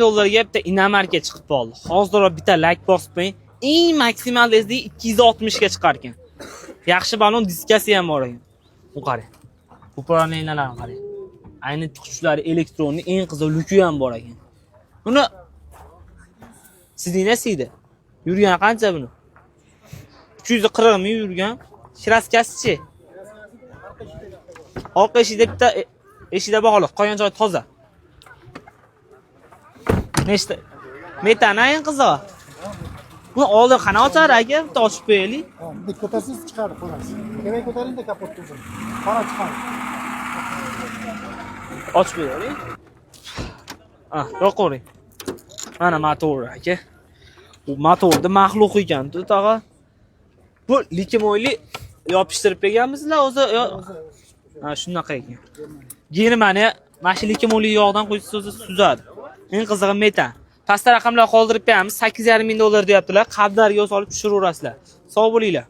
Dollarga bitta иномарка chiqib qoldi. Hozirroq bitta layk bosib qo'ying. Eng maksimal tezligi 260 ga chiqar ekan. Yaxshi balon diskasi ham bor ekan. Bu qarang. Управления larni qarang. Ayni tushushlari электронный, eng qizig'i люки ham bor ekan. Buni sizning nasiydi? Yurgan qancha buni? 340 ming yurgan. Краска sichi? Orqa eshikda bitta eshikda bor xolos, qolgan joyi toza. Nechta? Metan eng qizig'i. Buni oldin qanaqa ochar aka? Bitta ochib qo'yaylik. Bunday ko'tarsangiz chiqadi xonasi. Kerak, ko'taringda kapotni o'zini. Xona chiqadi. Ochib qo'yaylik. Ah, yoqavering. Mana motor aka. Bu motorni maxluq ekan, tog'a. Bu Liqui Moly yopishtirib berganmisizlar o'zi? Ha, shunaqa ekan. Germaniya mana shu Liqui Moly yog'dan quysa, o'zi suzadi. Eng qizig'i metan. Pastda raqamlar qoldirib qo'yamiz. 8,5 ming dollar deyaptilar. Qablarga solib tushiraverasizlar. Sog' bo'linglar.